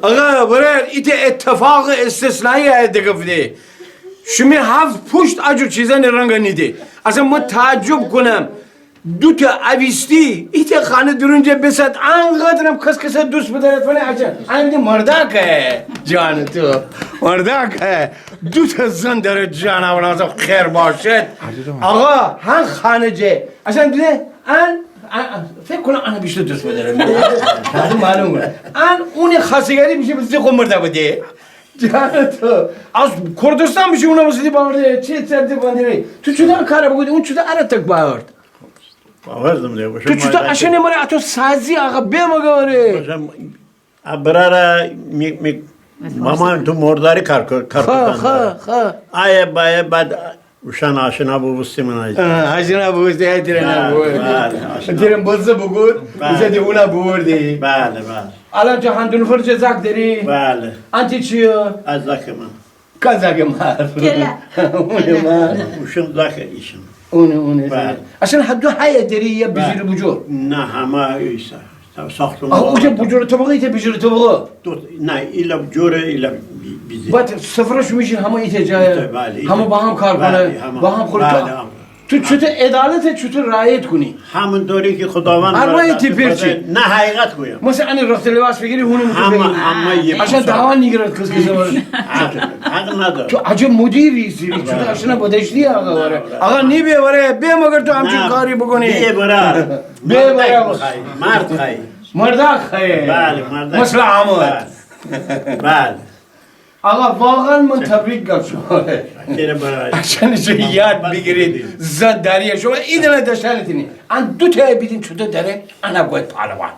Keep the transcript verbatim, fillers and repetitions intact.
آقا برار، ایته اتفاق استثنایی ایه دکفته. شیمی هفت پوشت اجور چیزانی رنگ نیده. اصلاً من تعجب کونم. دو تا اویستی، ایته خانه دورون جه بسد، انقدرم کس کسه دوست بدارد فنه اجا. انده مرداکه، جان تو. مرداکه. دو تا زن داره جان اول از خیر باشد. آقا، هن خانه جه. اصلاً دیده، ان، ان، ان، فکر کونم ان بیشتر دوست بدارد. معلوم کونه. ان اون خواستگاری بیشه بزی خو مرده بده. جان تو. از کردستان بیشه اونه بزی باورده. چی چرتی باندیری؟ تو چوده کار بوکودی؟ اون چوده اره تک باورد؟ باوردم ده. تو چوده اشنه مره اتو سازی آقا به مگه وره؟ ابراره می، می، ماما تو مرداری کار کو، کار خا، کودن خا، داره. خا. آیه بایه بعد اوشان آشنا بوبوستی من آیه. آه، آشنا بوبوستی، آیه دیره بله، نبود. بله، آشنا. دیره بزه بگود، بله. بزه دی اونا بوردی. بله، بله. الان تو هندون فرج زاک دری؟ بله. انتی چیه؟ از زاک من. کزاک مار. کلا. اونه مار. اوشان زاک ایشان. اونه، اونه. بله. اصلاً هدو هیه دری یا بیجیر بوجور؟ نه، همه ایسه. ساختمان. آه، اوجه بوجور طبقه، ایته بیجیر طبقه. دو، نه، ایله جوره، ایله بی، بیجیر. بعد سفرش میشه همه ایته جای. ایته، بله، ایته. همه با هم کار کونه، بله، همه. با هم خوره. بله، همه. تو چوته عدالت چوته رعایت کونی؟ همون طوری که خداوند اروا ایتی پیرچی. نه، حقیقت گویم. مثلاً انه رخت لباس بگیری، هونه همه، همه یه اصلاً دعوا نیگیرد کس کس. حق، حق نداره. تو عجب مدیری ایسی، چوته اصلاً بدشتی آقا وره. آقا نی به وره، به مگر تو همچین کاری بکونی. به برار. به برار. مرد خای، مرد خای. مرداک خای. بله، مرداک. مثل عمود. بله. بله. آقا، واقعاً من تبریک گم شمره. چره برای؟ اصلاً چه یاد بگیرید. زن داری شما ایدانه داشتنتینی. ان دو تا بیدین چوته داره، انا گوید پهلوان.